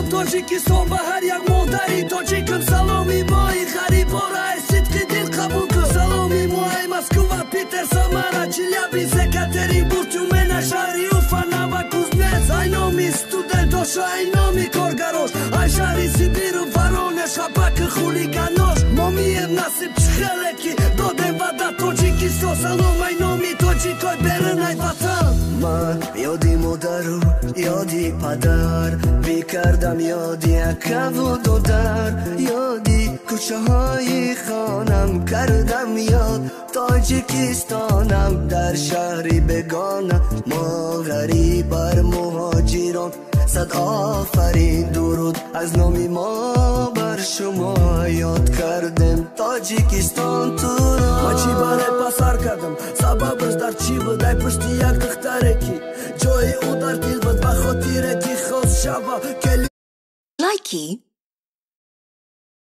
Салом, Тоҷикистон, ба ҳар як модари тоҷикам. Саломи мои ғарибора ай сидқи дил қабул кун. Саломи мо ай Москва, Питер, Самара, Челябинск, Екатеринбург, Тюмена, шаҳри Уфа, Новокузнец. Ай номи студентош, ай номи коргарош, ай шаҳри Сибиру Воронеж, хапаки хулиганош. Мо мием, насиб, чӣ хеле ки додем ваъда. Тоҷикистон, салом ай номи тоҷикой берун ай ватан. Ман ёди модару ёди падар бикардам, ёди акаву додар, ёди кӯчаҳои хонам кардам, ёд Тоҷикистонам. Дар шаҳри бегона мо ғариб бар муҳоҷирон сад офарин, дуруд аз номи мо бар шумо, ёд кардем, Тоҷикистон, туро. Ман чӣ баре пасар кардам, сабабаш дар чӣ буд? Ай пушти як духтаре, ки ҷои ӯ дар дил буд, ба хотире ки хост шава. Likey.